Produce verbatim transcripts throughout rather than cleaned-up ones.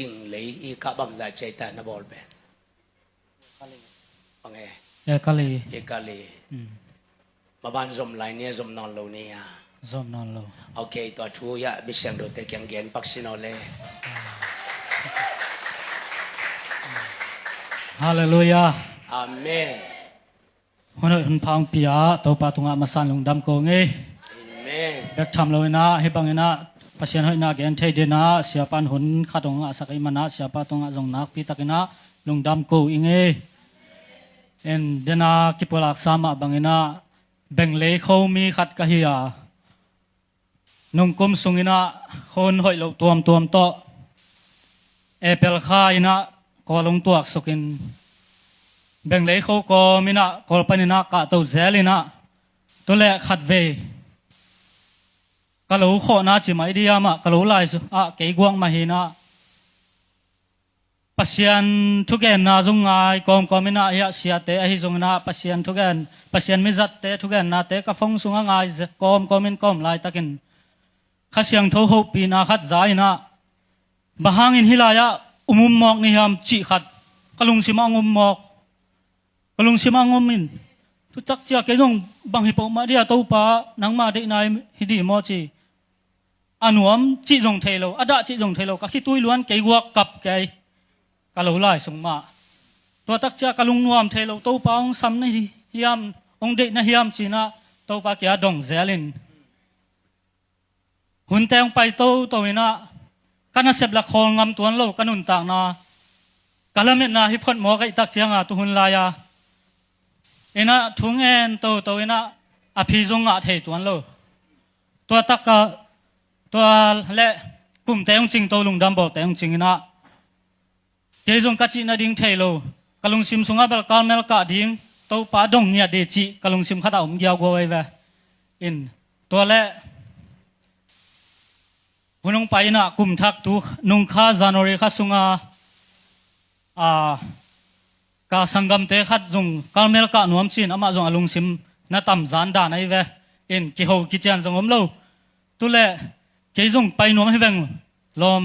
Ing lei i kah bangzah ciai ta na bawl pen. Bang e. E kali. I kali. Mm. Maban zom lai ni a, zom nawn lo ni a. Zom nawn lo. Ok, tua thu ya bisiang do te kiang gen pak sino le. Halleluiah. Amen. Hun hoih hun pha hong pia Topa tungah masan lungdam ko ngei. Amen. Bek tham lo inah hih bang inah Pasian hoihna gen thei dinah siapan hun khat hong ngahsak ih manah siapa tungah zong nakpi takinah lungdam ko i ngei. En dena kipulaksa mah bang inah benglei khomi khat ka hi a, nungkum sung inah khun hoih loh tuamtuam tawh April kha inah Kawl hong tuaksukin benglei kho kawm inah Kawl pan inah kahto zel inah tule khatvei ka lo khawhna ci mai diam ah ka lo lai ah kei guak mah hi inah Pasian thugenna zong ngai kawmkawm inah hiah siate ahi zong inah Pasian thugen, Pasian mizatte thugennate ka phone sungah ngai ze-, kawmkawm in kawm laitakin Kha Siangtho hopihna khat za inah bang hangin hih lai-ah um um mawk ni hiam cih khat ka lungsimah hong um mawk. Ka lungsimah hong um in, tutak cia kei zong bang hi peuhmah dia Topa, nangma deihna hi dih maw ci. A nuam cih zong thei lo, a dah cih zong thei lo, ka khitui luan kei guak kap kei. Ka lo lai sung mah. Tuatak cia ka lungnuam thei lo, Topa hong sam na hi hiam, hong deih na hiam cinah Topa kia dong zel in. Hunte hong pai toto inah ka nasep la khawl ngam tuan lo ka nuntakna. Ka lametna hi phot mawk ahih tak cianga tu hun lai-a inah thu ngen toto inah a phi zong ngah thei tuan lo. Tua taka tua le kumte hong cing to lungdam bawlte hong cing inah kei zong ka cih nading thei lo. Ka lungsim sungah bel Carmel kah ding Topa dong ngiat dih cih ka lungsim khatah om giauguau ei ve. In tua le hun hong pai inah kum thak tu nung kha January kha sunga a ka sanggamte khat zong Carmel kah nuam cin amah zong a lungsim na tam zan dan ei ve. In kiho kician zong om lo. Tule kei zong pai nuam hi veng lawm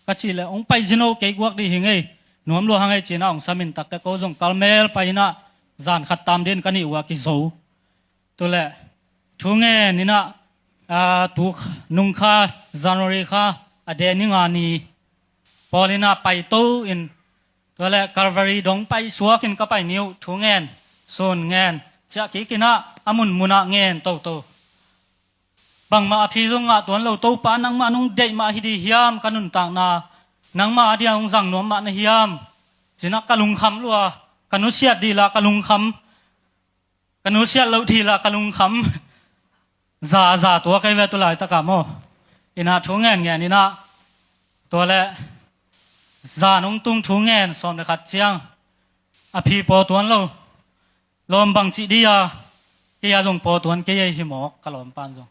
ka cih le hong pai zino kei guak dih hi ngei. Nuam lua hang ei cinah hong samin takte ko zong Carmel pai inah zan khat tam din ka nih uh a kizo. Tule thu ngen inah a tu nung kha January kha a de ni nga ni pawl inah pai to in tule Calvary dong pai suakin ka pai ni uh thu ngen sun ngen ciah kik inah a munmunah ngen toto. Bangmah a phi zong ngah tuan lo, Topa nangmah nong deih mah hi dih hiam ka nuntakna, nangmah a dia hong zang nuam mah na hiam? Cinah ka lungkham lua, ka nusiat dih la ka lungkham, ka nusiat loh dih la ka lungkham. Za za tua kei ve tu laitakah maw. Inah thu ngen ngen inah tua le zan hong tung thu ngen sawm le khat ciang a phi paw tuan lo. Lawm bang cih dih a kei a zong paw tuan kei ei hi mawk ka lawmpan zong.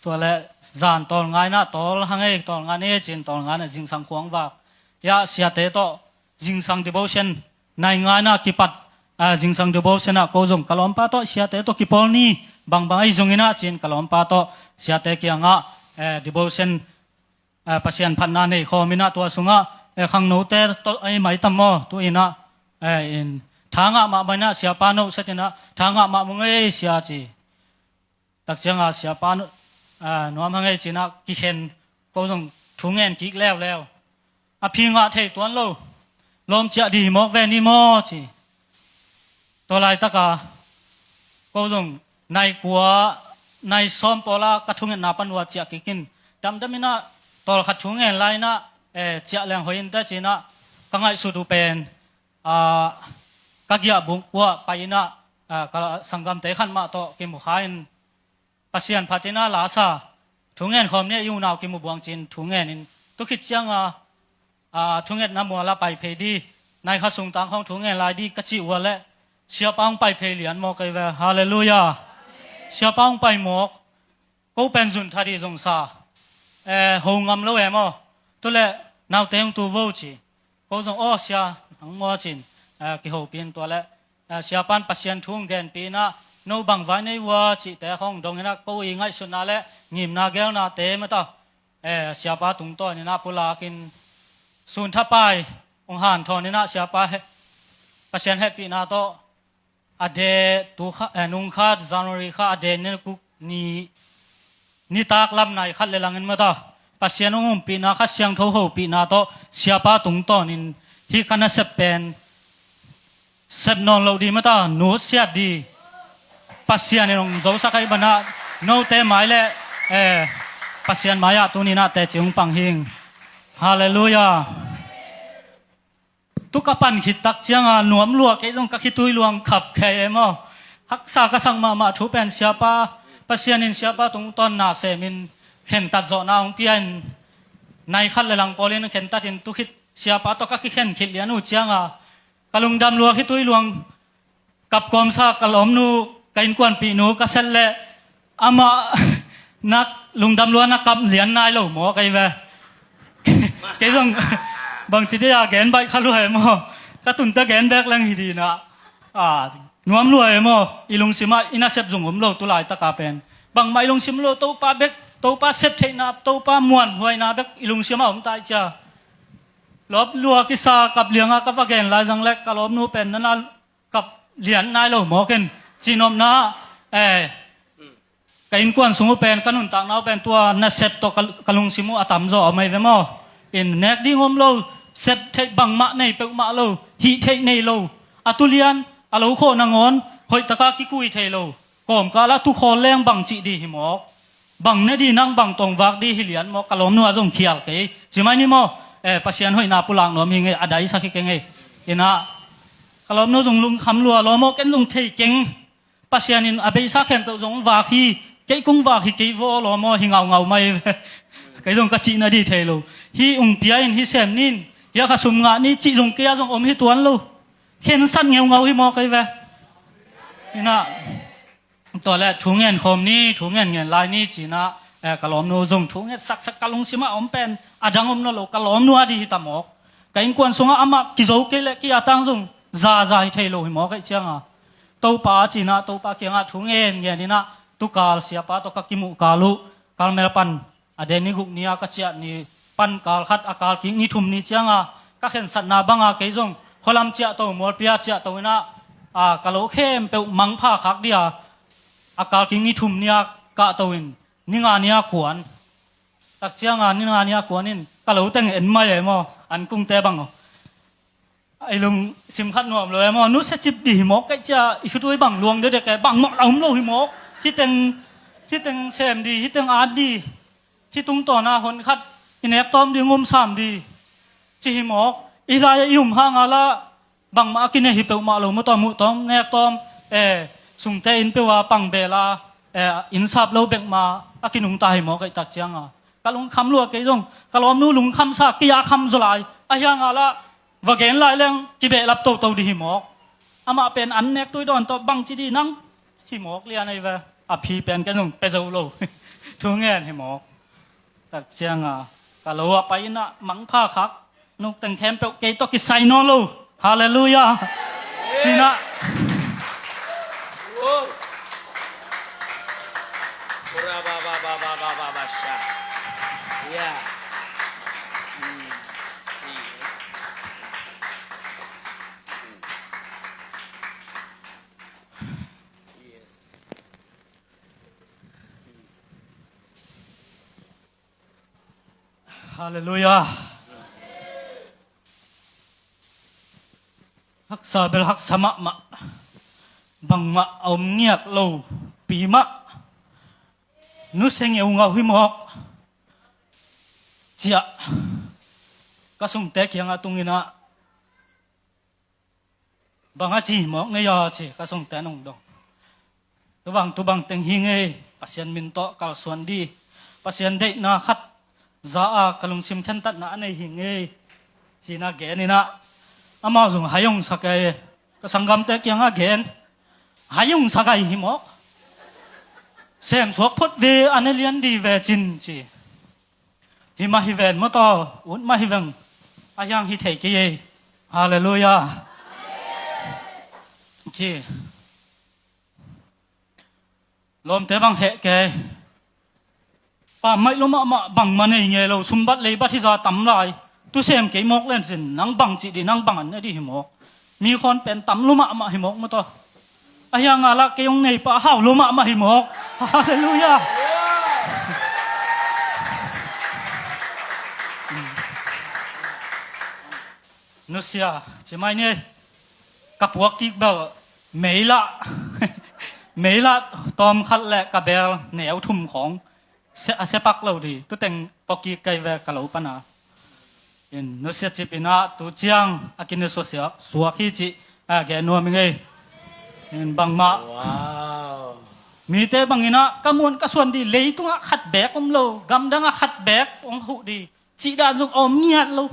Tua le zan tawlnga inah tawl hang ei, tawlnga nei cin tawlnga inah zingsang khuang vak. Hiah siate tawh zingsang devotion nai nga inah kipat a zingsang devotion ah ko zong ka lawmpa tawh siate tawh kipawl ni bangbang ei zong inah cin ka lawmpa tawh siate kiangah eh devotion eh, Pasian phatna nei khawm inah tua sungah eh, khangnote tawh ei maitam maw tu inah eh, in tha ngah mahmah inah siapa nohset inah tha ngah mahmah ngei sia ci. Tak cianga siapa nu- eh, nuam hang ei cinah kikhen ko zong thu ngen kik leuleu. A phi ngah thei tuan lo. Lawm ciah dih hi mawk ve ni maw ci. Tua laitaka ko zong nai kua nai sawm pawla ka thungetna pan ua ciah kikin damdam inah tawlkhat thungen lai inah eh, ciah leng hoih inteh cinah ka ngaihsut uh pen ah, ka giahbuk uah pai inah ah, ka sanggamte khat mah tawh kimu kha in Pasian phat inah la sa thungen khawm ni a i unau kimu buang cin thungen in tukhit cianga a thungetna muala pai phei dih, nai kha sungtang khawng thungen lai dih ka cih ua le siapa hong pai phei lian mawk ei ve. Halleluiah. Siapa hong pai mawk. Ko pen zun tha dih zong sa eh, ho ngam lo em aw. Tule naute hong tu vo ci. Ko zong aw sia nang maw cin eh, kihopin tua le eh, siapan Pasian thu hong genpi inah no bang vai nei ua cihte khawng dong inah ko i ngaihsutna le ngimna gelnate mata eh, siapa tungtawn inah pulakin Sun thapai hong hanthawn in ah siapa heh, Pasian hehpihna tawh a de tu kha, eh, nung kha January kha a de ni kuk ni, nitak lam nai khat le langin mata Pasian hong umpihna, Kha Siangtho hopihna tawh siapa tungtawnin hih ka nasep pen sep nawn loh di mata, nusiat di. Pasian in hong zosak ahih banah note mai le, eh, Pasian mai-ah tuni-in ah teci hong pang hing. Halleluiah. Tu ka pan khit tak cianga nuam lua, kei zong ka khitui luang khap khei e maw. Haksa ka sak mahmah thu pen siapa, Pasian in siapa tungtawn na semin khentat zawhna hong pia in, nai khat le lang pawlin khentat in tu khit siapa tawh ka kikhen khit lian uh cianga ka lungdam lua, khitui luang kap kawmsa ka lawmnu, ka innkuanpihnu ka set leh amah nak lungdam lua na kap lian nai lo maw kei ve. Kei zong bangci dei a gen baih kha lua e maw. Ka tunte gen bek leng hi dinah, a, nuam lua e maw. I lungsimah i nasep zong om lo tu laitaka pen. Bangmah i lungsim lo, Topa bek, Topa sep theihna, Topa muanhuaina bek i lungsimah om tai cia. Lawp lua kisa kap lianga ka va gen lai zang leh ka lawmnu pen nana kap lian nai lo mawk in, cihnopna, eh, ka innkuan sung uh pen, ka nuntakna uh pen tua nasep tawh ka, ka lungsim uh a tamzaw a om ahi ve maw. In nek ding om lo, sep theih bangmah nei peuhmah lo, hih theih nei lo, a tulian a lo khawh nangawn hoihtaka kikui thei lo. Kawmkal ah tukhawl leng bangcih di hi mawk. Bang ne di nang, bang tawngvak di hi lian maw, ka lawmnu a zong khial kei. Cimai ni maw, eh, Pasian hoihna pulak nuam hi ngei, a daisak hi kei ngei. Inah, ka lawmnu zong lungkham lua, lawm aw, ken zong thei keng. Pasian in a beisa khempeuh zong vak hi, kei kung vak hi kei vaw, lawm aw, hi ngaungau mai. Kei zong ka cihna di thei lo. Hi ung pia in, hi sem nin, hi a kha sum ngah ni, cih zong kei a zong om hi tuan lo. Khensat ngeungau hi maw kei ve. Inah, tua le thu ngen khawm ni, thu ngen ngen lai ni cinah, eh, ka lawmnu zong thu nget saksak, ka lungsimah om pen a dang om nawn lo, ka lawmnu a di hi ta mawk. Ka innkuan sungah amah kizo kei le ki-atang zong zaza hi thei lo hi mawk aih cianga. Topa cinah, Topa kiangah thu ngen ngen inah, tukal siapa tawh ka kimuh kal uh, Carmel pan a de ni guk ni-a ka ciah ni pan kal khat, a kal kik ni thum ni cianga ka khensatna banga kei zong khualam ciahto, mualpia ciahto inah, a, ka lo khempeuh mangpha khak dia, a kal kik ni thum ni-a kahto in, ni nga ni-a kuan. Tak cianga ni nga ni-a kuan in ka lo teng en mai e maw, an kungte bang aw. Ei lungsim khat nuam lo e maw, nusia cip di hi mawk kei cia, i khutui bang luang dedek e, bangmah la um lo hi mawk. Hiteng, hiteng sem di, hiteng at di, hi tungtawna hon khat i nek tawm di, ngum sam di, ci hi mawk. I lai i um hanga la bangmah a kineh hi peuhmah lo maw, tawm uh tawm nek tawm, eh, sungte inn peuh a pang bela, eh, inn sap lo bekmah a kinungta hi mawk aih tak cianga. Ka lungkham lua kei zong, ka lawmnu lungkhamsa kei a kham zaw lai, a hianga la va gen lai leng kibehlap toto di hi mawk. Amah pen an nek tui dawn tawh bangci di nang hi mawk lian ahi ve. A phi pen ken zong pia zo lo. Thu ngen hi mawk. Tak cianga ka lo ah pai inah mangpha khak nukten khempeuh kei tawh kisai nawn lo. Halleluiah. Cinah. Halleluiah. Haksa bel haksa mahmah. Bangmah a om ngiat lo pi mah. Nusia ngeungau hi mawk. Ciah. Ka sungte kiangah tunginah, bang a ci mawk ngei a ci, ka sungte nong dong. Tubang, tubang teng hi ngei, Pasian min tawh kalsuan di. Pasian deihna khat za a ka lungsim khentatna a nei hi ngei, cinah gen inah, amau zong hai hong sak ei. Ka sanggamte kiangah gen, hai hong sak ei hi mawk. Semsuak phot ve, a ne lian di ve cin ci. Hi mah hi ven maw taw, ut mah hi veng. A hiang hi thei kei ei. Halleluiah. Ci. Lawmte bang heh kei. Pa maih lo mahmah, bangmah nei ngei lo, sumbat leibat hi za tam lai. Tusem kei mawk len sin, nang bang cih dih, nang bang an ne dih hi mawk. Mi khawn pen tam lua mahmah hi mawk maw taw. Ahi hang a lah kei hong neipa hau lua mahmah hi mawk. Halleluiah. Nusia ci mai ni. Ka puak kik bel meilah, meilah tawm khat le ka bel neu thum khawng se, a sepak lo dih. Tuteng puak kik kei ve ka lo pana. In nusia cip inah tu ciang a kine suak, suak hi cih a gen nuam i ngei. In bangmah. Wow. Mite bang inah ka muan ka suan dih, leitungah khat beek om lo, gamdangah khat beek hong huh dih. Cih dan zong a om ngiat lo.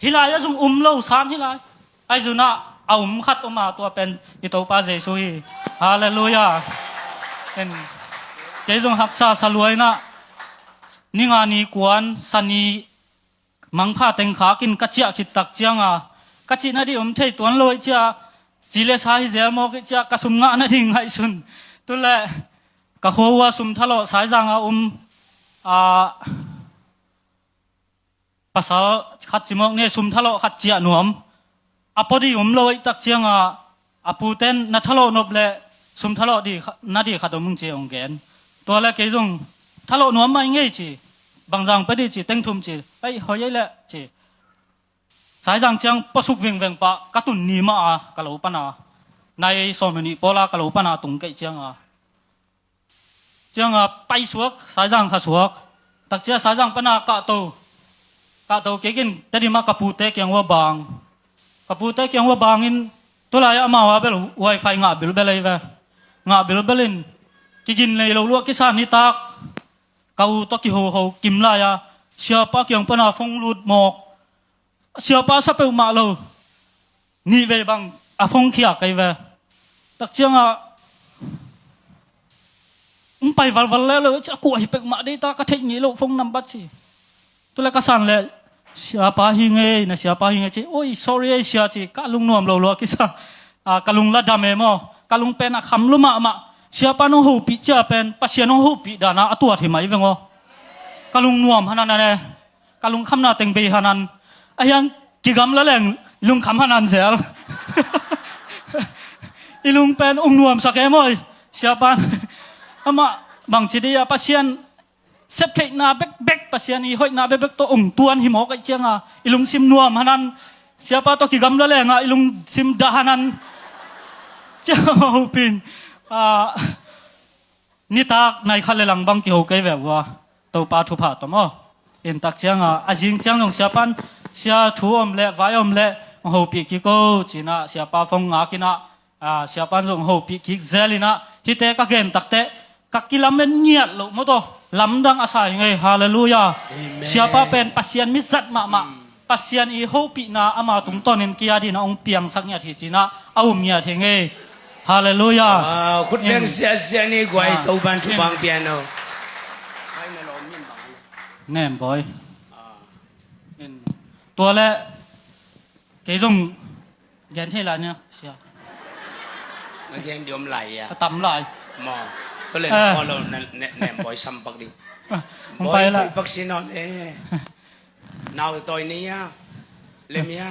Hih lai-ah zong um lo, san hih lai. Ahi zunah a um khat om a, tua pen i Topa Jesu hi. Halleluiah. En. Kei zong haksa sa lua inah, ni nga ni kuan, sa ni mangpha teng khakin ka ciah khit tak cianga, ka cih nadih om thei tuan lo ih cia, ci le sa hi zel mawk ih cia, ka sum ngah nading ngaihsun. Tuleh ka khua uh a sum thalawh Saizang a um, a, pasal khat cimawk ni, sum thalawh khat ciah nuam. A pawdi um lo ih tak cianga, a puten na thalawh nop le sum thalawh dih kha-, nadih khat om ung ci hong gen. Tua le kei zong thalawh nuam mah i ngei ci. Bangzang pia dih ci, teng thum ci. Ei, hoi ei leh ci. Saizang ciang puasuk vengveng pah ka tun ni mah a ka lo pana. Nai sawm le nih pawla ka lo pana tung keih cianga. Cianga paisuak, Saizang kha suak. Takcia Saizang pana kahto. Kahto keikin Tedim ah ka pute kiang ua bang. Ka pute kiang ua bangin tulai ah amau a bel wifi ngah bilbel ei ve. Ngah bilbelin kigin nei lo luah kisa nitak. Ka u tawh kihoho kim lai-a siapa kiang pana phone lut mawk. Siapa sa peuhmah lo. Nih vei bang a phone khia kei ve. Takcianga hong pai valval le lo ci, a kuah hi peuhmah dei ta, ka theih ngei lo phone number ci. Tule ka san le, siapa hi ngei, na siapa hi ngei ci. Oi, sorry ei sia ci, ka lungnuam lo lua kisa. A, ka lung la dam e maw. Ka lung pen a kham lua mahmah. Siapa nong hopih cia pen Pasian nong hopih dana a tuat hi mai veng aw. Ka lungnuam hanan a ne. Ka lungkhamna teng bei hanan. A hiang kigamla leng lungkham hanan zel. I lung pen ung nuamsak e maw. Siapan amah bangci dih a Pasian septheihna bekbek, Pasian i hoihna bekbek tawh ung tuan hi mawk aih cianga i lungsim nuam hanan. Siapa tawh kigamla lenga i lungsim dah hanan. Ciang hopin a, nitak nai khat le lang bang kiho kei ve ua. Topa thupha tawh maw. In tak cianga a zing ciang zong siapan sia thu om le vai om le hopih kiko cinah siapa phone ngakinah, a, siapan zong hopih kik zelinah hite ka gen takteh ka kilamen ngiat loh maw taw. Lamdang a sa hi ngei. Halleluiah. Amen. Siapa pen Pasian mizat mahmah. Pasian i hopihna ama tungtawnin kia dina hong piangsak ngiat hi cinah a um ngiat hi ngei. Halleluiah. Wow, khut beng siasia ni guai. Topan thupang piano. Nem bawi. Tua le kei zong gen thei lai nia sia. Na gen diom lai ia. A tam lai. Maw. Tua le na khaw lo na nem bawi sampak ding. Hong pai la. Pak si nawn e. Nau tawi ni ia. Lem ia.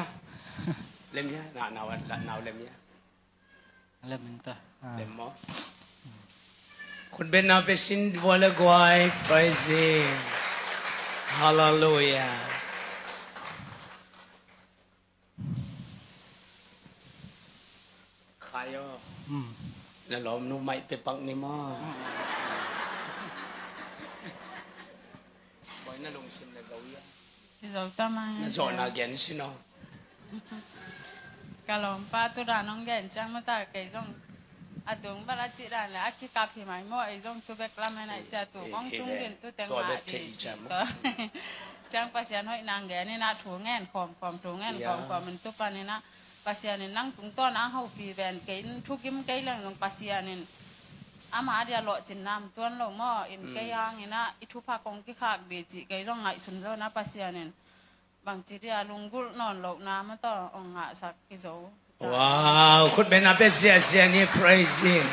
Lem ia. Nau lem ia. Lem in ta. Lem maw. Khut beng na pe sin vua le guai. Praise him. Halleluiah. Khai aw. Na lawmnu maih pe pak ni maw. Bawi na lungsim na zo ia. Ki zo ta mai. Na zawhna gen sin aw. Ka lawmpa tu dan hong gen ciang mata kei zong a tung bal a cih dan le a kikap hi mai maw, ei zong tu bek lam hen a cia tu kong tung din tu teng mah ding ci tawh. Ciang Pasian hoih nang gen inah thu ngen khawmkhawm, thu ngen khawmkhawm in tu pan inah Pasian in nang tungtawn ang hopi ven kei in thukim kei leng zong Pasian in ama dia lawhcin nam tuan lo maw, in kei hang inah i thupha kong kikhak dih cih kei zong ngaihsun zo na Pasian in bangci dia lunggulh nawn lohna maw taw ong ngahsak hi zo. Wow, khut beng na pe siasia ni praise him.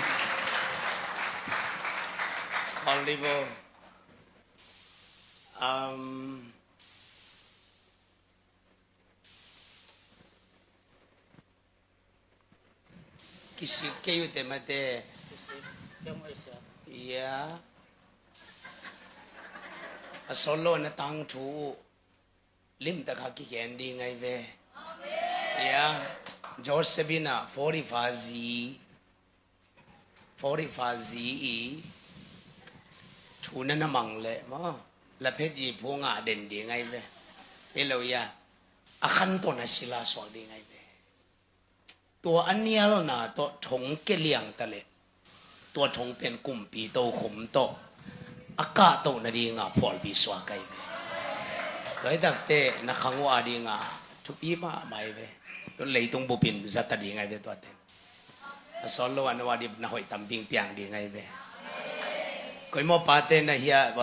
Olivo. Um, Kisik kei uh te mate. Ia. A solo na tangthu uh. Limtak kha kigen ding ai ve. Ia. Joseph in a forty-five zi. Forty-five zi i. Thu na na mang le maw. La phet i phu nga den ding ai ve. Ilo ia. A khan to na sila suak ding ai ve. Tua a nialna tawh thong kia liang ta leh tua thong pen kumpi tokhom tawh a kahtoh nadinga phualpi suak ai ve. Tua hi takte na khang uh a dinga thupi mahmah ai ve. Tua leitung bupin zat a ding ai ve tuate. A sawn lo a no a ding na hoih tam ding piang ding ai ve. Koimawh pate na hia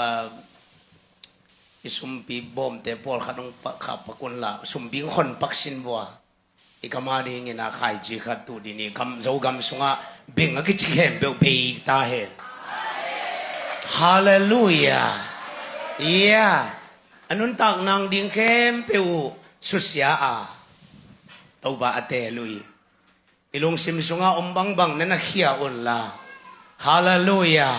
i sumpi bawmte pawlkhat hong khap pak un la sumpi hong khon pak sin vua. I gam a dingin a khaici khat tuh ding i gam, Zogam sungah beng a kici khempeuh bei ta hen. Halleluia. Ia. A nuntak nang ding khempeuh uh susia a Topa a teel uh hi. I lungsim sungah om bangbang na na khia un la. Halleluia.